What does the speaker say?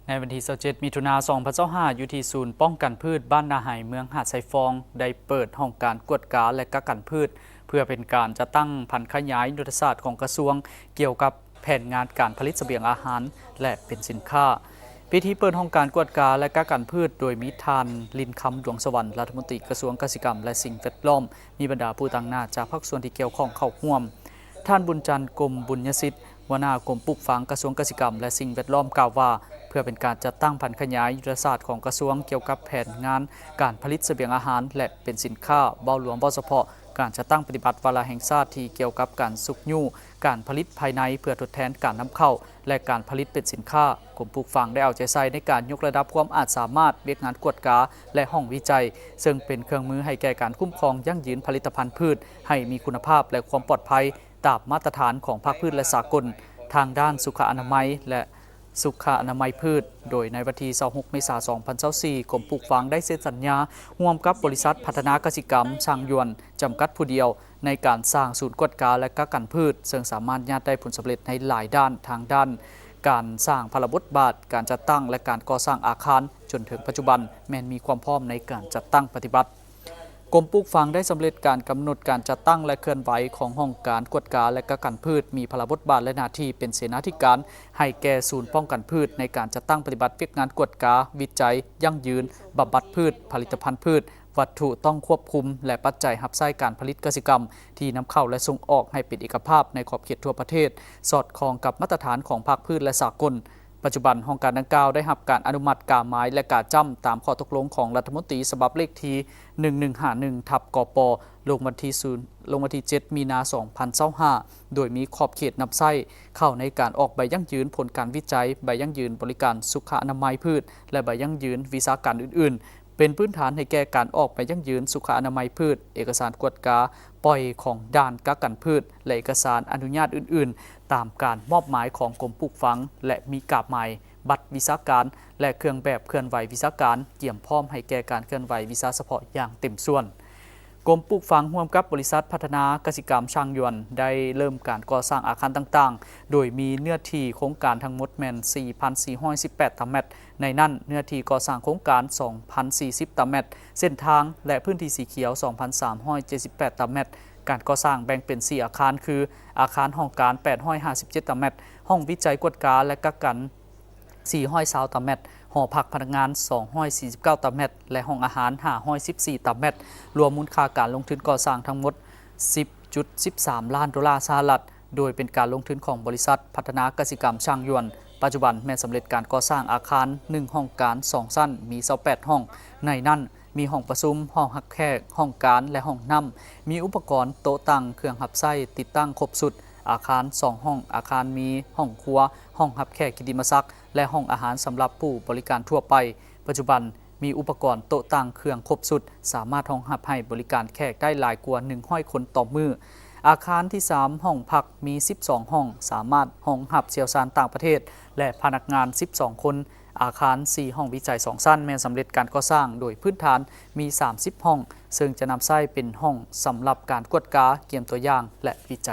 ໃນວັນທີຊາວເຈັດ ມິຖຸນາ ສອງພັນຊາວຫ້າ ຢູ່ທີ່ສູນປ້ອງກັນພືດບ້ານນາໄຮ ເມືອງຫາດຊາຍຟອງ ໄດ້ເປີດຫ້ອງການກວດກາ ແລະ ກັກກັນພືດ ເພື່ອເປັນການຈັດຕັ້ງຜັນຂະຫຍາຍຍຸດທະສາດຂອງກະຊວງ ກ່ຽວກັບແຜນງານການຜະລິດສະບຽງອາຫານ ແລະ ເປັນສິນຄ້າ. ພິທີເປີດຫ້ອງການກວດກາ ແລະ ກັກກັນພືດ ໂດຍມີທ່ານ ລິນຄຳ ດວງສະຫວັນ ລັດຖະມົນຕີກະຊວງກະສິກຳ ແລະ ສິ່ງແວດລ້ອມ, ມີບັນດາຜູ້ຕາງໜ້າຈາກພາກສ່ວນທີ່ກ່ຽວຂ້ອງເຂົ້າຮ່ວມ. ທ່ານ ບຸນຈັນ ກົມບຸນຍະສິດ ຫົວໜ້າກົມປູກຝັງກະຊວງກະສິກຳ ແລະ ສິ່ງແວດລ້ອມ ກ່າວວ່າ ເພື່ອເປັນການຈັດຕັ້ງຜັນຂະຫຍາຍຍຸດທະສາດຂອງກະຊວງ ກ່ຽວກັບແຜນງານການຜະລິດສະບຽງອາຫານ ແລະ ເປັນສິນຄ້າ ເວົ້າລວມ, ເວົ້າສະເພາະ ການຈັດຕັ້ງປະຕິບັດວາລະແຫ່ງຊາດທີ່ກ່ຽວກັບການຊຸກຍູ້ການຜະລິດພາຍໃນ ເພື່ອທົດແທນການນຳເຂົ້າ ແລະ ການຜະລິດເປັນສິນຄ້າ, ກົມປູກຝັງໄດ້ເອົາໃຈໃສ່ໃນການຍົກລະດັບຄວາມອາດສາມາດວຽກງານກວດກາ ແລະ ຫ້ອງວິໄຈ, ເຊິ່ງເປັນເຄື່ອງມືໃຫ້ແກ່ການຄຸ້ມຄອງຢັ້ງຢືນຜະລິດຕະພັນພືດໃຫ້ມີຄຸນນະພາບ ແລະ ຄວາມປອດໄພ ຕາມມາດຕະຖານຂອງພາກພື້ນ ແລະ ສາກົນ ທາງດ້ານສຸຂະອະນາໄມ ແລະ ສຸຂະອະນາໄມພືດ, ໂດຍໃນວັນທີຊາວຫົກ ເມສາ ສອງພັນຊາວສີ່ ກົມປູກຝັງໄດ້ເຊັນສັນຍາຮ່ວມກັບບໍລິສັດພັດທະນາກະສິກຳ ຊ່າງຢວນ ຈຳກັດຜູ້ດຽວ ໃນການສ້າງສູນກວດກາ ແລະ ກັກກັນພືດ, ເຊິ່ງສາມາດຍາດໄດ້ຜົນສຳເລັດໃນຫຼາຍດ້ານ, ທາງດ້ານການສ້າງພາລະບົດບາດ, ການຈັດຕັ້ງ ແລະ ການກໍ່ສ້າງອາຄານ, ຈົນເຖິງປັດຈຸບັນແມ່ນມີຄວາມພ້ອມໃນການຈັດຕັ້ງປະຕິບັດ. ກົມປູກຝັງໄດ້ສຳເລັດການກຳນົດການຈັດຕັ້ງ ແລະ ເຄື່ອນໄຫວຂອງຫ້ອງການກວດກາ ແລະ ກັກກັນພືດ, ມີພາລະບົດບາດ ແລະ ໜ້າທີ່ເປັນເສນາທິການໃຫ້ແກ່ສູນປ້ອງກັນພືດ ໃນການຈັດຕັ້ງປະຕິບັດວຽກງານກວດກາ, ວິໄຈ, ຢັ້ງຢືນ, ບຳບັດພືດ, ຜະລິດຕະພັນພືດ, ວັດຖຸຕ້ອງຄວບຄຸມ ແລະ ປັດໄຈຮັບໃຊ້ການຜະລິດກະສິກຳທີ່ນຳເຂົ້າ ແລະ ສົ່ງອອກໃຫ້ເປັນເອກະພາບໃນຂອບເຂດທົ່ວປະເທດ, ສອດຄ່ອງກັບມາດຕະຖານຂອງພາກພື້ນ ແລະ ສາກົນ. ປັດຈຸບັນ, ຫ້ອງການດັ່ງກ່າວໄດ້ຮັບການອະນຸມັດກາໝາຍ ແລະ ກາຈ້ຳ ຕາມຂໍ້ຕົກລົງຂອງລັດຖະມົນຕີສະບັບເລກທີ ໜຶ່ງໜຶ່ງຫ້າໜຶ່ງ ທັບ ກປ ລົງວັນທີສູນ ລົງວັນທີເຈັດ ມີນາ ສອງພັນຊາວຫ້າ ໂດຍມີຂອບເຂດນຳໃຊ້ເຂົ້າໃນການອອກໃບຢັ້ງຢືນຜົນການວິໄຈ, ໃບຢັ້ງຢືນບໍລິການສຸຂະອະນາໄມພືດ ແລະ ໃບຢັ້ງຢືນວິຊາການອື່ນໆ. ເປັນພື້ນຖານໃຫ້ແກ່ການອອກໃບຢັ້ງຢືນສຸຂະອະນາໄມພືດ, ເອກະສານກວດກາປ່ອຍຂອງດ່ານກັກກັນພືດ ແລະ ເອກະສານອະນຸຍາດອື່ນໆ ຕາມການມອບໝາຍຂອງກົມປູກຝັງ ແລະ ມີກາບໝາຍ, ບັດວິຊາການ ແລະ ເຄື່ອງແບບເຄື່ອນໄຫວວິຊາການ, ກຽມພ້ອມໃຫ້ແກ່ການເຄື່ອນໄຫວວິຊາສະເພາະຢ່າງເຕັມສ່ວນ. ກົມປູກຝັງຮ່ວມກັບບໍລິສັດພັດທະນາກະສິກຳ ຊ່າງຢວນ ໄດ້ເລີ່ມການກໍ່ສ້າງອາຄານຕ່າງໆ ໂດຍມີເນື້ອທີ່ໂຄງການທັງໝົດແມ່ນ ສີ່ພັນສີ່ຮ້ອຍສິບແປດຕາແມັດ, ໃນນັ້ນເນື້ອທີ່ກໍ່ສ້າງໂຄງການ ສອງພັນສີ່ສິບຕາແມັດ, ເສັ້ນທາງ ແລະ ພື້ນທີ່ສີຂຽວ ສອງພັນສາມຮ້ອຍເຈັດສິບແປດຕາແມັດ. ການກໍ່ສ້າງແບ່ງເປັນ ສີ່ ອາຄານ ຄື ອາຄານຫ້ອງການ ແປດຮ້ອຍຫ້າສິບເຈັດຕາແມັດ, ຫ້ອງວິໄຈກວດກາ ແລະ ກັກກັນ ສີ່ຮ້ອຍຊາວຕາແມັດ, ຫໍພັກພະນັກງານ ສອງຮ້ອຍສີ່ສິບເກົ້າຕາແມັດ ແລະ ຫ້ອງອາຫານ ຫ້າຮ້ອຍສິບສີ່ຕາແມັດ. ລວມມູນຄ່າການລົງທຶນກໍ່ສ້າງທັງໝົດ ສິບຈຸດສິບສາມລ້ານໂດລາສະຫະລັດ, ໂດຍເປັນການລົງທຶນຂອງບໍລິສັດພັດທະນາກະສິກຳ ຊ່າງຢວນ. ປັດຈຸບັນແມ່ນສຳເລັດການກໍ່ສ້າງອາຄານ ໜຶ່ງ ຫ້ອງການ ສອງ ຊັ້ນ, ມີ ຊາວແປດ ຫ້ອງ. ໃນນັ້ນ ມີຫ້ອງປະຊຸມ, ຫ້ອງຮັບແຂກ, ຫ້ອງການ ແລະ ຫ້ອງນ້ຳ. ມີອຸປະກອນໂຕະຕັ່ງ, ເຄື່ອງຮັບໃຊ້ຕິດຕັ້ງຄົບຊຸດ. ອາຄານ ສອງ ຫ້ອງ, ອາຄານມີຫ້ອງຄົວ, ຫ້ອງຮັບແຂກກິດຕິມະສັກ ແລະ ຫ້ອງອາຫານສຳລັບຜູ້ບໍລິການທົ່ວໄປ. ປັດຈຸບັນມີອຸປະກອນໂຕະຕັ່ງ, ເຄື່ອງຄົບຊຸດ, ສາມາດຮອງຮັບໃຫ້ບໍລິການແຂກໄດ້ຫຼາຍກວ່າ ໜຶ່ງຮ້ອຍຄົນຕໍ່ມື້. ອາຄານທີສາມ ຫ້ອງພັກ, ມີ ສິບສອງ ຫ້ອງ, ສາມາດຮອງຮັບຊ່ຽວຊານຕ່າງປະເທດ ແລະ ພະນັກງານ ສິບສອງ ຄົນ. ອາຄານ ສີ່ ຫ້ອງວິໄຈ ສອງ ຊັ້ນ ແມ່ນສຳເລັດການກໍ່ສ້າງໂດຍພື້ນຖານມີ ສາມສິບ ຫ້ອງ, ເຊິ່ງຈະນຳໃຊ້ເປັນຫ້ອງສຳລັບການກວດກາ, ກຽມຕົວຢ່າງ ແລະ ວິໄຈ.